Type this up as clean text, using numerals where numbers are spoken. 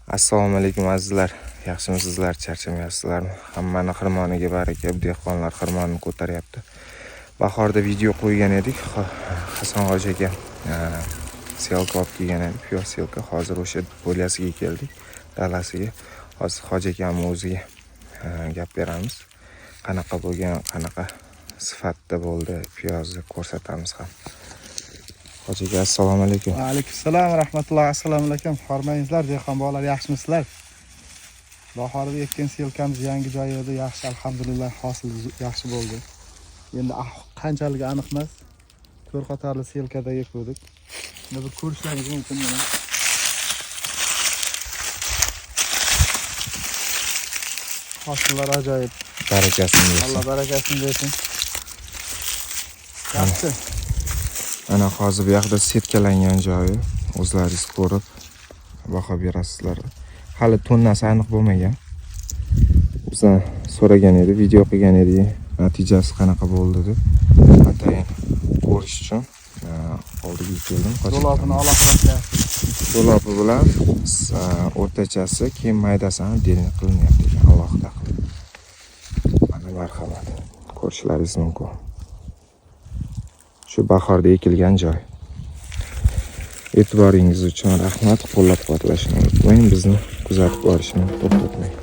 Assalomu alaykum azizlar. Yaxshimisizlar, charchamayapsizlarmi? Hammani xirmoniga baraka, dehqonlar xirmonini ko'taryapti. Bahorda video qo'ygan edik. Hasan hoji aka selka olib kelgan edi, piyoz selka. Hozir o'sha polyasiga keldik, dalasiga. Hozir hoji akamni o'ziga gap beramiz. Qanaqa bo'lgan, qanaqa sifatda bo'ldi piyozni ko'rsatamiz ham. Hoji aka, assalomu alaykum. Va alaykumsalom va rahmatulloh. Assalomu alaykum. Hormangizlar, dehqon bolalar, yaxshimisizlar? Bahorda ekkan selkamiz yangi joy edi, yaxshi, alhamdulillah, hosil yaxshi bo'ldi. Endi qanchalik aniq emas. 4 qatorli selkada ekuvdik. Endi bir ko'rishlaringiz mumkin mana. Hosillar ajoyib. Barakasini bersin. Alloh barakasini bersin. Yaxshi. Ana hozir bu yoqda setkalangan joyi, o'zlaringiz ko'rib baho berasizlar. Hali tonnasi aniq bo'lmagan. Bizdan so'ragan edi, video qilgan edik, natijasi qanaqa bo'ldi deb. Atayin ko'rish uchun oldiga keldim. Do'lobini alohida qilyapmiz. Do'lobi bilan o'rtachasi, keyin maydasi ham delni qilinyapti ekan, alohida qilib. Mana marhamat, ko'rishlaringiz mumkin. Shu bahorda ekilgan joy. E'tiboringiz uchun rahmat. Qo'llab-quvvatlashni unutmang, bizni kuzatib borishni to'xtatmang.